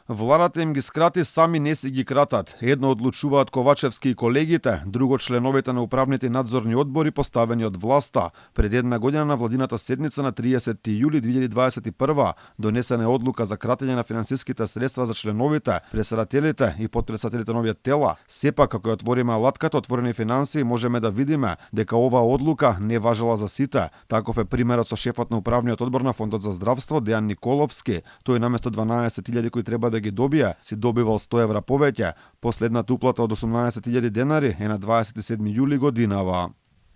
Владата им ги скрати, сами не си ги кратат. Едно одлучуваат Ковачевски и колегите, друго членовите на управните надзорни одбори поставени од власта. Пред една година на владината седница на 30 јули 2021 донесена е одлука за кратење на финансиските средства за членовите, председателите и потпредседателите на овие тела. Сепак, како ја отвориме алатката отворени финансии, можеме да видиме дека оваа одлука не важела за сите. Таков е примерот со шефот на управниот одбор на Фондот за здравство Дејан Николовски. Тој наместо 12.000 кои треба да ги добија, си добивал 100 евра повеќе. Последната уплата од 18.000 денари е на 27 јули годинава.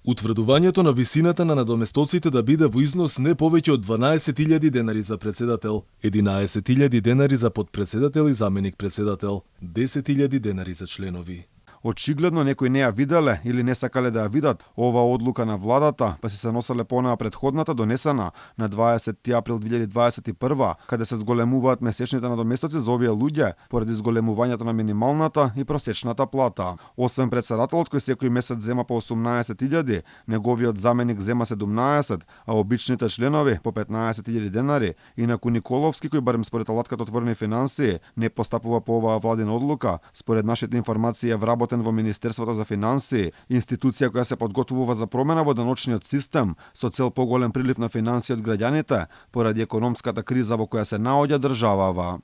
Утврдувањето на висината на надоместоците да биде во износ не повеќе од 12.000 денари за председател, 11.000 денари за потпредседател и заменик председател, 10.000 денари за членови. Очигледно некои не ја виделе или не сакале да ја видат оваа одлука на владата, па се носеле по онаа претходната донесена на 20 април 2021, каде се зголемуваат месечните надоместоци за овие луѓе поради зголемувањето на минималната и просечната плата. Освен председателот кој секој месец зема по 18.000, неговиот заменик зема 17, а обичните членови по 15.000 денари. Инаку Николовски, кој барем според алатката отворени финансии не постапува по оваа владина одлука, според нашите информации е вработен во Министерството за финансии, институција која се подготвува за промена во даночниот систем со цел поголем прилив на финансии од граѓаните поради економската криза во која се наоѓа државава.